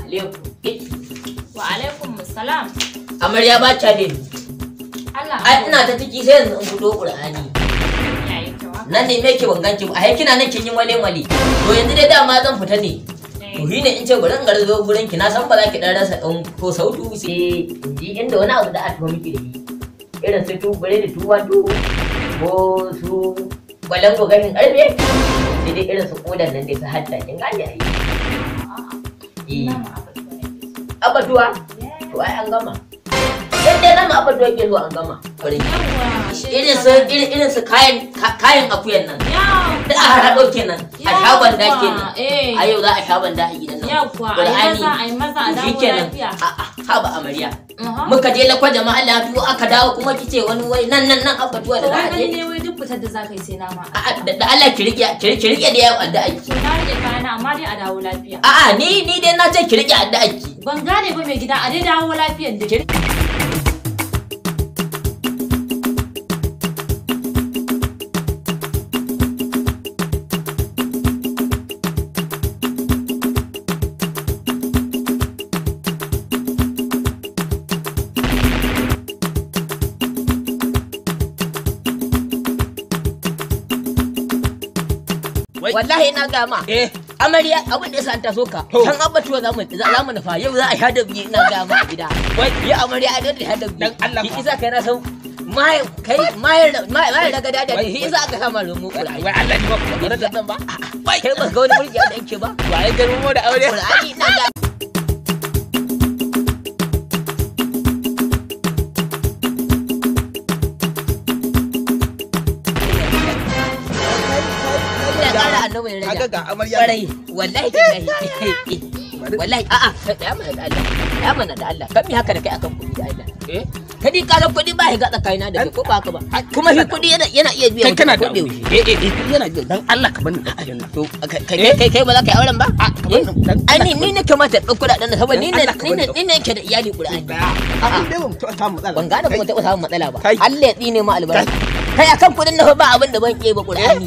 Alaikum. Wa alaikum salam. Amarya ba ta ne. Allah. Ai ina ta ciki sai yanzu in fito Qur'ani. Nan ne me ke ban ganki ba. Ai kina nan kin yi wale wale. To yanzu dai dama zan fita ne. To shi ne in ce bari in garzo gurin ki, na san ba za ki dan rasa dan ko sautu sai in ji inda wani abu da a tuwa miki da shi. Irin su tubure da tuwa tu ko su balango gashin karfe. Sai dai irin su kodan nan dai su hatta kin gane ai. Eh. Abatuwa? To ai an gama. Sai dai nama abatuwa ke zuwa an gama. Irin su kayan akuyan nan. Da a haɗo kenan. A shagon da kenan. A yau za a shagon da a gidan nan. Yawwa, a yi maza a dawo lafiya. A'a, haba amarya. Muka je lakwa jama'a lafiya aka dawo kuma kice wani wai nan nan nan abatuwa da za a je. To ne wai duk fitar da za ka yi sai nama. A'a, da Allah ki rike ki rike da yau addu'a ki. To na rike kayana amma dai a dawo lafiya. A'a, ni dai na ce ki rike addu'a ki. Ban gane ba mai gida, a dai dawo lafiyan da. Wallahi ina ga ma. Amarya abin da yasa an taso ka. Kan abatuwa za mu nufa yau za a sha dabbi ina ga ma a gida. Wai ya amarya a dole sha dabbi. Dan Allah. Shi isa kai na san mai kai mai mai daga dada ne shi isa aka sama rumu Qur'ani. Wai Allah ne ba ku da nan ba. Kai ba ga wani burki da yake ba. Wai garin mu da aure. Qur'ani ina ga kaga ga amarya. Kwarai wallahi tallahi. Wallahi a'a ya mana da Allah. Ya mana da Allah. Kan mi haka da kai akan kuɗi da Allah. Eh? Kadi ka san kuɗi ba ya ga tsakanina da kai ko ba haka ba. Kuma shi kuɗi yana iya biya kai kana da kuɗi. Eh yana biya dan Allah ka bani da nan. To kai kai ba za ka yi auren ba? A ka bani dan Ai ni ne kamata ɗauko kuɗaɗen saboda ni ne ni ne yake da iyali Qur'ani. A'a dai ba mu taɓa samun matsala. Ban gane ba mu taɓa samun matsala ba. Allah ya tsine mu albarka. Kai akan kuɗin na ba abin da ban ke ba Qur'ani.